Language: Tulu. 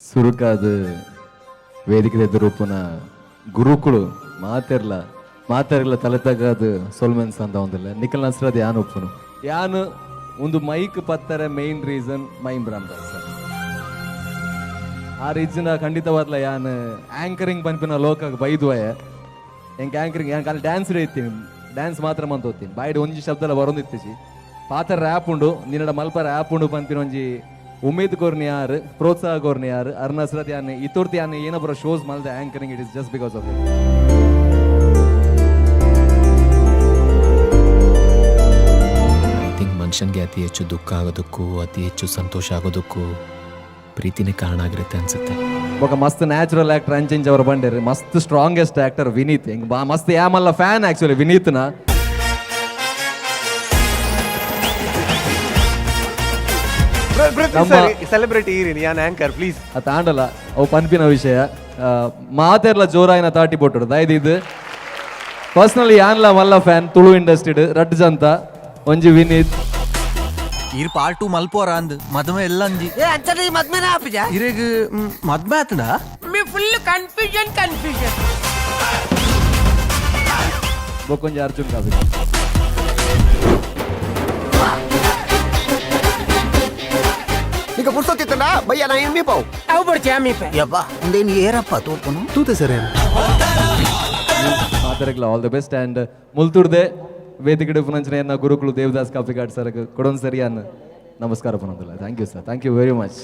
ಸುರುಕಾದ್ ವೇದಿಕೆ ಎದುರುಪ್ಪುನ ಗುರುಕುಳು ಮಾತೆರ್ಲ ಮಾತೆರ್ಲ ತಲೆತಗಾದ್ ಸೊಲ್ಮೆನ್ಸ್ ಅಂತ ಒಂದಿಲ್ಲ. ನಿಖಲ್ ನಸ್ರದ್ ಯಾನ್ ಉಪ್ಪುನು. ಯಾನ್ ಒಂದು ಮೈಕ್ ಪತ್ತರೆ ಮೈನ್ ರೀಸನ್ ಮೈಮ್ ರಾಮದಾಸ್ ಸರ್. ಆ ರೀತಿನ ಖಂಡಿತವಾದ್ಲ ಯಾನ್ ಆಂಕರಿಂಗ್ ಪನ್ಪಿನ ಲೋಕಗ್ ಬೈದ್ವಯ. ಎಂಕ್ ಆಂಕರಿಂಗ್, ಯಾನ್ ಕಾಲಿ ಡ್ಯಾನ್ಸ್ ಇತ್ತೀನಿ, ಡ್ಯಾನ್ಸ್ ಮಾತ್ರ ಮಂತ ಹೋಗ್ತೀನಿ. ಬಾಯ್ಡ್ ಒಂಜಿ ಶಬ್ದಲ ಬರೊಂದಿತ್ತಿಜಿ. ಪಾತ್ರ ಆ್ಯಪ್ ಉಂಡು, ನಿನ್ನಡ ಮಲ್ಪರ ಆ್ಯಪ್ ಉಂಡು ಪನ್ಪಿನ ಒಂಜಿ ಉಮೇದ್ ಕೊರ್ನಿ ಯಾರು, ಪ್ರೋತ್ಸಾಹ ಕೊರ್ನಿ ಯಾರು ಅರ್ನಸ್ರತ್. ಯಾನ್ ಇತೋರ್ತಿ ಯಾನ್ ಏನಪುರ shows ಮಲ್ದ anchoring, it is just because of it. I think ಮನುಷ್ಯನಿಗೆ ಅತಿ ಹೆಚ್ಚು ದುಃಖ ಆಗೋದಕ್ಕೂ, ಅತಿ ಹೆಚ್ಚು ಸಂತೋಷ ಆಗೋದಕ್ಕೂ ಪ್ರೀತಿನೇ ಕಾರಣ ಆಗಿರುತ್ತೆ ಅನ್ಸುತ್ತೆ. ಬೊಕ ಮಸ್ತ್ ನ್ಯಾಚುರಲ್ ಆಕ್ಟರ್ ಅಂಚಿಂಚ್ ಅವರು ಬಂಡೇರಿ. ಮಸ್ತ್ ಸ್ಟ್ರಾಂಗೆಸ್ಟ್ ಆಕ್ಟರ್ ವಿನೀತ್. ಹಿಂಗ್ ಬಾ ಮಸ್ತ್ ಯಾಮಲ್ಲ ಫ್ಯಾನ್ ಆಕ್ಚುಲಿ ವಿನೀತ್ನ. ಸೆಲೆಬ್ರಿಟಿ ಇರಿ, ಯಾನ್ ಆಂಕರ್, ಪ್ಲೀಸ್. ಆ ತಾಂಡಲ ಅವು ಪನ್ಪಿನ ವಿಷಯ. ಮಾತೆರ್ಲ ಜೋರಾಯಿನ ತಾಟಿ ಪೊಟ್ಟುಡು ದಯದಿದ್ದು. ಪರ್ಸನಲಿ ಯಾನ್ಲ ಮಲ್ಲ ಫ್ಯಾನ್ ತುಳು ಇಂಡಸ್ಟ್ರಿಡ್ ರಡ್ಡ್ ಜಂತ. ಒಂಜಿ ವಿನೀತ್. ಈರ್ ಪಾರ್ಟ್ 2 ಮಲ್ಪೋರ ಅಂದ್ ಮದುವೆ ಎಲ್ಲ ಅಂಜಿ. ಏ, ಅಂಚನೆ ಈ ಮದ್ಮೆನ ಆಪಿಜ? ಇರೆಗ್ ಮದ್ಮೆ ಆತನ? ಮಿ ಫುಲ್ ಕನ್ಫ್ಯೂಷನ್ ಕನ್ಫ್ಯೂಷನ್. ಬೊಕ್ಕೊಂಜಿ ಅರ್ಜುನ್ ಕಾಪಿ. ಈಗ ಪುರ್ಸೊತ್ತಿತ್ತಲ್ಲ ಬಯ್ಯ, ನಾ ಏನ್ ಮೀಪಾವು. ಅವು ಬರ್ತೀಯ ಮೀಪೆ. ಯವ್ವ, ಒಂದೇನು ಏರಪ್ಪ ತೋಪನು ತೂತೆ ಸರ್. ಮಾತೆರೆಗ್ಲ ಆಲ್ the best. And ಮುಲ್ತುರ್ದೆ ವೇದಿಕೆ ಪುನಂಚನೆ ಎನ್ನ ಗುರುಕುಲು ದೇವದಾಸ್ ಕಾಪಿಕಾಡ್ ಸರ್ ಕೊಡೊಂದು ಸರಿಯಾನ್ ನಮಸ್ಕಾರ ಪನೊಂದಿಲ್ಲ. Thank you sir, thank you very much.